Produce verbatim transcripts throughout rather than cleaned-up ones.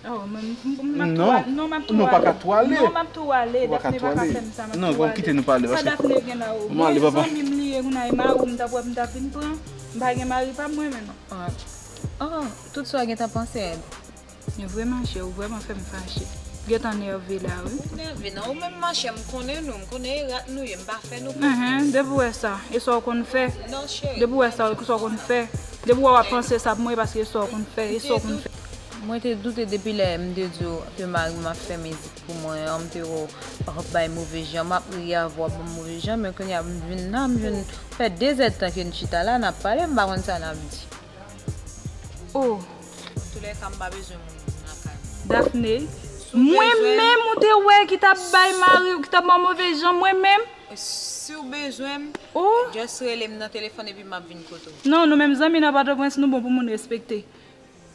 Oh, mwen, m, m, m ap tou al-, non, m ap tou ale. Non, pa ka tou ale. Non, m ap tou ale. Dafne pa ka fè m sa, m ap tou ale. Non, bon, kite nou pale, paske Dafne gen la, oh. Mwen ale, papa. Zanmi m li ye, kounye a, e mari w m t ap wè, m t ap vin pran. M pa gen mari pa m mwen menm. Ah, ah, tout sa w gentan panse, Ed. Men vrèman, chè, ou vrèman fè m fache. Gentan nève la, wi. Ou nève, non, ou menm, machè, m konnen nou, m konnen e rat nou ye, m pa fè nou konfyans. Depi w wè sa, e sa w konn fè. Non, cheri. Depi w wè sa, e sa w konn fè. Depi w wè w ap panse sa pou mwen, e paske e sa w konn fè, e sa w konn fè. Mwen te doute depi lè m te di w ke mari m ap fè mizik pou mwen an, m te wè w ap bay move jan, m ap ri avè w, ap ban m move jan, men kounye a m vin la, m vin fè de zèdtan ke n chita la, n ap pale, m pa konn sa n ap di. Oh. Antoulèka, m pa bezwen moun lakay mwen. Dafne, mwen menm ou te wè ki t ap bay mari w, ki t ap ba w move jan, mwen menm. Si w bezwen m, just rele m nan telefòn epi m ap vin kote w. Non, nou menm zanmi nan Pòtoprens, nou bon pou moun respekte.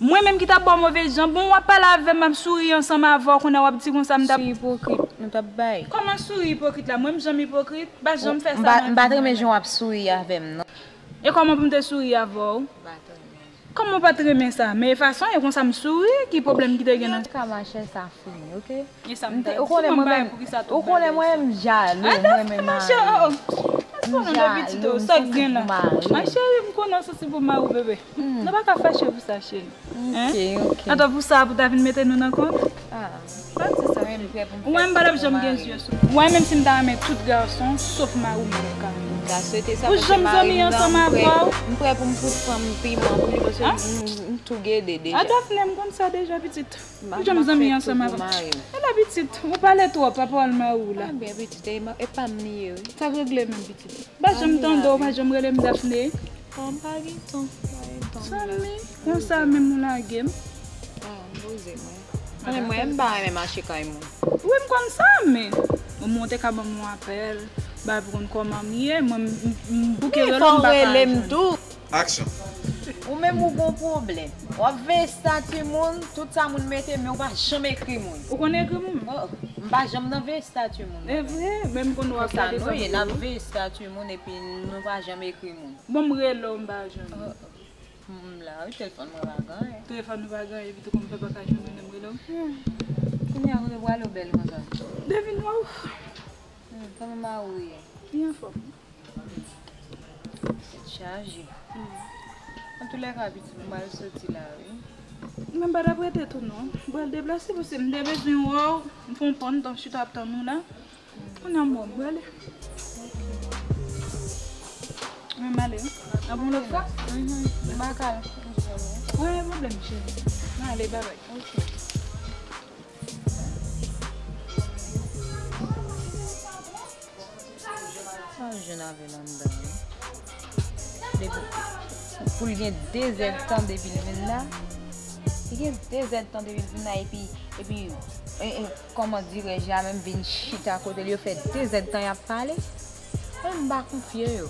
Mwen menm ki t ap ba w move jan, bon, w ap pale avè m, m ap souri ansanm avè w, kounye a w ap di konsa m t ap. Souri ipokrit, nou t ap bay. Kòman souri ipokrit la? Mwen m janm ipokrit? M pa janm fè sa nan vi m. M pa t renmen jan w ap souri avè m, non. E kòman pou m te souri avè w? M pa t renmen. Kòman w pa t renmen sa? Men e fason e konsa m souri, ki pwoblèm ki te gen nan. Antouka, machè, sa fini, oke? E sa m ta di, ou konnen mwen menm, ou konnen mwen menm m jalou, mwen menm mari. Machè, oh, oh. Mwen konnen de pitit ou, sa k gen la? Ma cheri, m konnen w santi pou mari w, bebe. Nou pa ka fache pou sa, cheri. Hein? Oke, oke. Atò, pou sa, pou ta vin mete nou nan kont? Ah. Pa di sa, cheri. Ou wè m pa t ap janm gen zye sou ou. Ou wè, menm si m ta renmen tout gason, sof mari w, m pa t ap ka renmen. Pou jan m zanmi ansanm avè w. M prè pou m fout fanm piman pou li, paske m, m tou gede deja. A Dafne, m konn sa deja, pitit. Pou jan m zanmi ansanm avè w. E la, pitit, ou pale twòp, pa pawòl mari w la. Ah, byen, pitit, e pa m li ye, wi. Sa regle menm, pitit. M pa janm tande w, pa janm rele m Dafne. Oh, m pa gen tan, m pa gen tan. Zanmi, konsa menm ou lage m. Ah, m poze mwen. Mwen, mwen, m pa renmen mache kay moun. Wi, m konn sa, men. Bon, mwen te ka ban m yon apèl, ba pou konn kòman m ye, mwen, m, m, m bouke rele w, m pa ka jwenn. Aksyon. Ou menm ou gon pwoblèm. W ap veye estati moun, tout sa moun mete, men ou pa janm ekri moun. Ou konn ekri moun? Oh, m pa janm nan veye estati moun. E vre, men m konn w ap gade sa nou ye, n ap veye estati moun epi nou pa janm ekri moun. Bon, m rele w, m pa jwenn ou. Oh, oh. M la, wi, telefòn mwen pa gen anyen. Telefòn ou pa gen anyen, epi tou kòm m pa ka jwenn ou, m rele w. Hmm. Kounye a, kote w prale, w bèl konsa? Devine, waw. Hmm, kòman mari w ye? Li anfòm. Tèt chaje. Hmm. Antoulèka, pitit, m pral soti la, wi. Mwen pa t ap rete tou, non. M pral deplase, paske m te bezwen wè w. M fè yon pon tan chita ap tann ou la. Kounye a m wè w, m prale. Mwen m ale, wi. N ap yon lòt fwa? Mhm. M pa ka. Mwen gen pwoblèm, cheri. M ale, babay. Ok. Sa w jwenn avè l anndan an? Depi, pou l gen de zèdtan depi l vin la. Li gen de zèdtan depi l vin la, epi, epi, e, e, kòman dirè, jamè m vin chita kote l, yo fè de zèdtan y ap pale. Mwen, m pa konfye yo.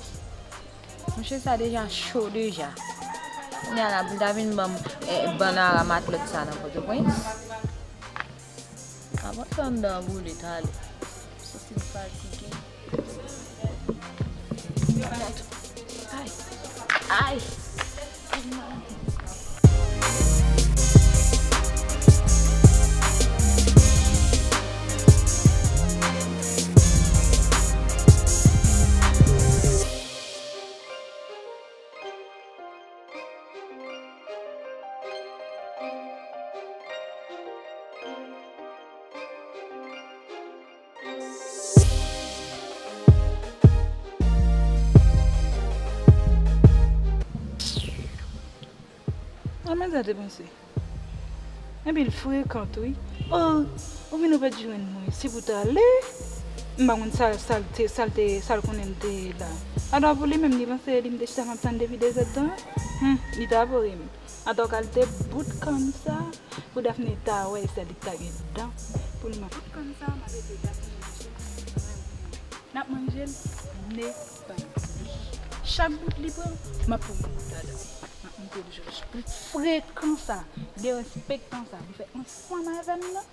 Monchè, sa deja cho deja. Kounye a la, pou l ta vin ban m, e, bann ara matlòt sa nan Pòtoprens. Avan tan anndan an boule, tale. M santi m fatige. Ay. Ay. A men sa te panse. Epi l frekan tou wi. Oh, ou vin ou pa t jwenn mwen. Se pou t ale. M pa konn sa, sa l te, sa l te, sa l konnen m te la. Atò pou li menm, li panse li m te chita m ap tann depi de zèdtan. Hum, li t ap ri m. Atò kalte bout kann sa. Pou Dafne ta wè, e sèl li k ta gen dan pou l manje. Bout kann sa, m ap ede Dafne manje. N ap manje l, ne pa li. Chak bout li pran, m ap pran yon bout ladan. M ap montre l jòj. Pou frekan sa, derespektan sa, pou fè ansanm avè m nan,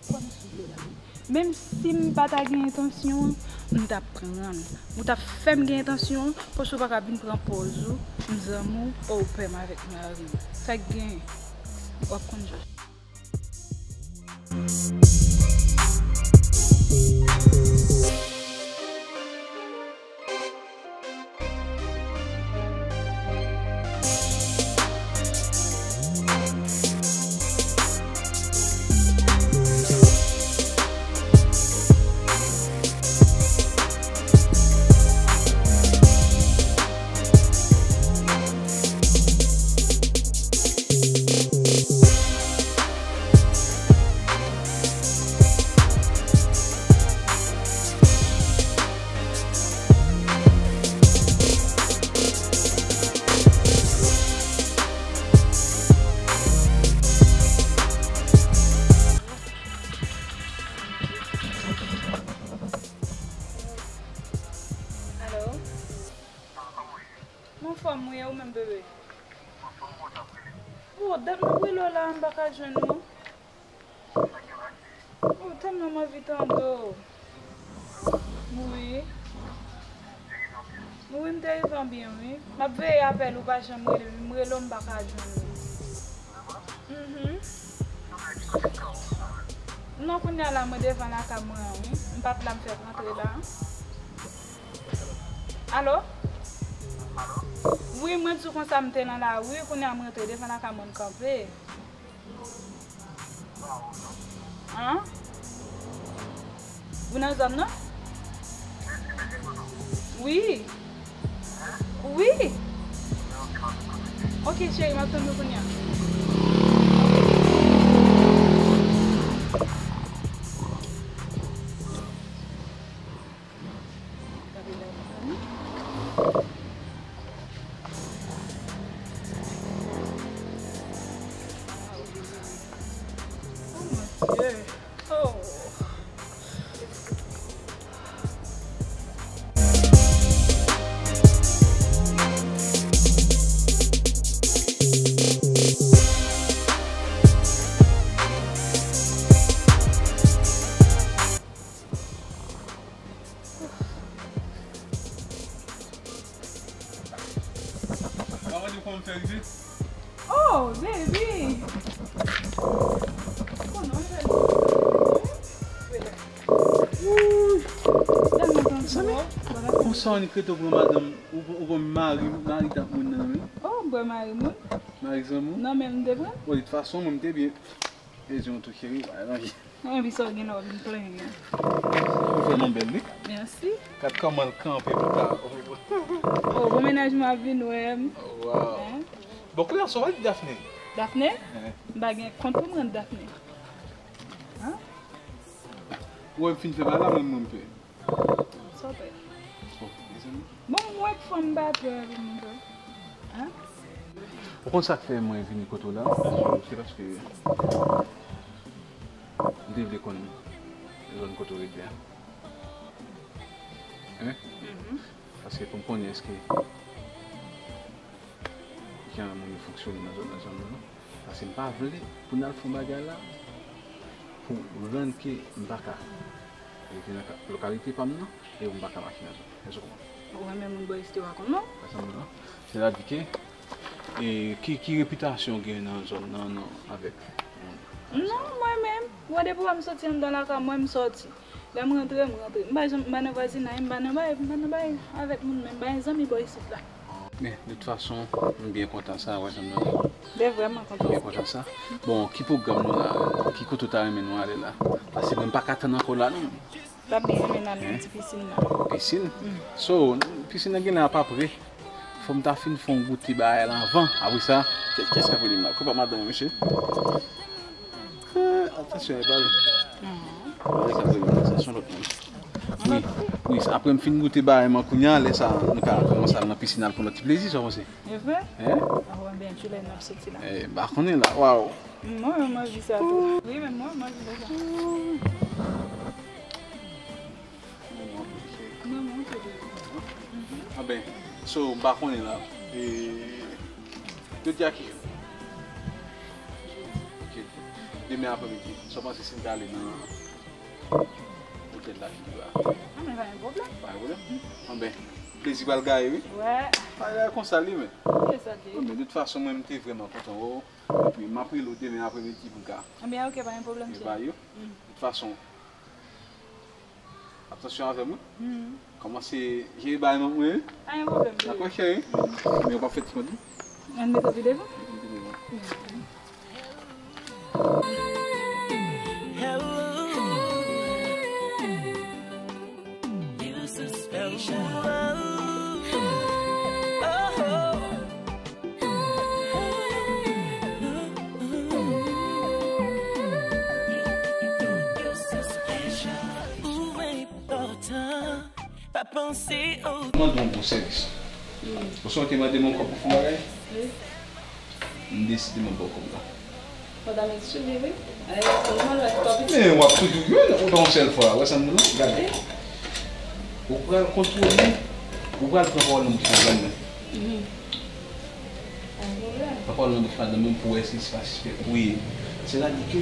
fò m souple la. Menm si m pa ta gen entansyon an, m t ap pran l. Ou t ap fè m gen entansyon an, paske w pa ka vin pran pòz ou, m zanmi w, o w pè m avèk mari m. Sa k genyen? W ap konn jan. Alo? Mwen anfòm wi, e ou menm bebe? Oh, dat m ap rele w la, m pa ka jwenn ou. Oh, tèlman m anvi tande w. Wi. Wi, m te rive an byen, wi. M ap veye apèl ou, pa janm rele m. M rele w, m pa ka jwenn ou. Mhm. Non, kounye a la, mwen devan lakay mwen an, wi. M pa t la, m fèk rantre la. Alo? Wi, mwen di w konsa, m te nan lari, wi, kounye a m rantre devan lakay mwen, m kanpe. An? Ou nan zòn nan? Wi. Wi. Ok, cheri, m ap tann ou kounye a. Oh mon Dieu. Oh. Manman di w kòman m fè rive? Oh, baby! Konnen w fè rive. Wouy! Tèlman kontan. Konsa w annik rete w pran madanm, ou, ou pran mari, mari dat moun nan, wi. Oh, m pran mari moun. Mari zanmi w? Non, men m te pran. Bon, de tout fason, mwen, m te byen. Ezi yon tou cheri, pa nan. Mwen, epi sa w gen la, w vin plenyen. Ou fè non bèl, wi. Mèsi. Gad kòman l kanpe pou ta. Oh, bon mennaj mwen ap vin wè m. Waw. Hein? Bon, kounye a, sa w di Daphné? Daphné? Hein? M pa gen kont pou m rann Daphné. Hein? Ou wè m fin fè bagay la, mwen, mwen, m pè. Sa w pè? Bon, mezanmi. Bon, mwen k fanm pa pè pou moun pè. Hein? Ou konn sa k fè mwen vini kote w la? Se paske m te vle konn zòn kote w rete a. Hein? Mhm. Paske pou m konnen èske jan moun yo fonksyone nan zòn nan, zòn nan, non. Paske m pa vle pou n al fè yon bagay la pou rann ke m pa ka rete nan ka-, lokalite pa m nan e pou m pa ka mache nan zòn. Èske w konprann? Ou renmen moun bò isit yo pa konn non? Sa m di la. Sètadi ke, e, ki, ki repitasyon w gen nan zòn nan, nan, avèk moun? Non, mwen menm, mwen depi w wè m soti anndan lakay mwen, m soti. Lè m rantre, m rantre. M pa janm, m pa nan vwazinay, m pa nan bay, m pa nan bay avèk moun, men m pa gen zanmi bò isit la. Men, de tout fason, m byen kontan sa, wè, sa m nan. Mwen vrèman kontan. Byen kontan sa. Bon, ki pwogram nou la? Ki kote w ta renmen nou ale la? Paske mwen m pa ka tann ankò la, non. M ta byen renmen n al nan ti pisin la. Pisin? Mm. So, pisin nan gen la pa pre. Fò m ta fin fè yon goute bagay la anvan. Apre sa, kè-, kès k ap rele m la? Koupa madanm mwen, mesye. Eh, atansyon, e pa l. Bagay k ap rele m la, sa se yon lòt moun. Wi, wi, apre m fin goute bagay mwen kounye a, lè sa, nou ka kòmanse al nan pisin al pran lòt ti plezi, sa w panse? E vre? Hein? Ah, wè, ben, kilè n ap soti la? Eh, m pa konnen la, waw. Mwen, mwen anvi sa tou. Wi, men mwen, mwen anvi sa. Mwen, mwen anvi sa. Ah ben, so, m pa konnen la. E, jodi a ki jou? Jedi. Demen apremidi, sa w panse si n ta ale nan Poutèt la figi a. Ah, men pa gen pwoblèm. Pa gen pwoblèm. Anben, plezi pral gaye, wi. Wè. Bagay konsa li menm. Ki sa di? Anben, de tout fason, mwen, m te vrèman kontan wè w. Epi, m ap rele w demen apremidi pou n ka. Anben, ok, pa gen pwoblèm, cheri. Ba yo. De tout fason, Atansyon avè m, wi. Kòmanse jere bagay nan mwen, wi. Pa gen pwoblèm, bebe. Dakò, cheri? Men w p ap fè ti kont, wi. Ann mete pi devan. Mete pi devan. Ou enpòtan, pa panse o. Mwen mande yon bon sèvis. Ou sonje te mande mwen kòb pou fon bagay? Wi. M deside mwen ba w kòb la. Fò ta met sou li, wi. Alè, sèlman lè twò piti. Men w ap toujou jwenn, ou pa yon sèl fwa. Ou wè sa m di w la? Gade. Ou pral kontwole, ou pral pran pawòl nan bouch madanm nan. Mhm. Pa gen pwoblèm. Pran pawòl nan bouch madanm nan pou wè si se pa sispèk ou ye. Sètadi ke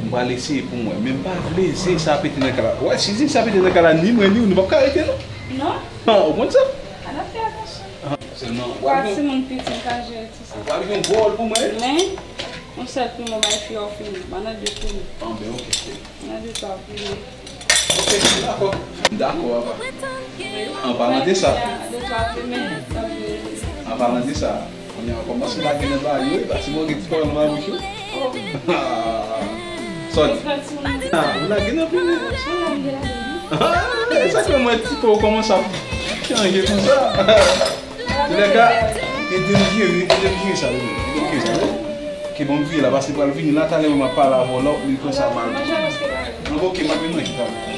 m pral eseye pou m wè. Men m pa vle zen sa pete nan kay la. Ou wè, si zen sa pete nan kay la, ni mwen, ni ou, nou p ap ka rete, non. Non. Ha, ou konn sa? Ann ap fè atansyon. Sèlman, ou pa gen yon piti m ka jere ti sa. Ou pa gen yon gwo wòl pou mwen? Men, yon sèl piman bay fi a ou fini. Pa nan de piman. Anben, ok, cheri. Pa nan de twa piman. Ok, dakò. M dakò, apa. An palan de sa. De twa piman, tanpri. An palan de sa, kounye a, kòmanse lage nan bagay yo, e pa si mwen gen ti pawòl nan bouch yo. Oh. Sòt. Ah, ou lage nan piman. Sa lage la, bebe. Ah, e sa k fè mwen ti pè ou kòmanse ap chanje konsa. Toulèka, ede m jere, ede m jere sa, ede m jere sa, wi. Ke bon, m vire la, paske pral vini la, talè mwen m ap pale avè w la, li pran sa mal. Non, ok, m ap vin manje talè.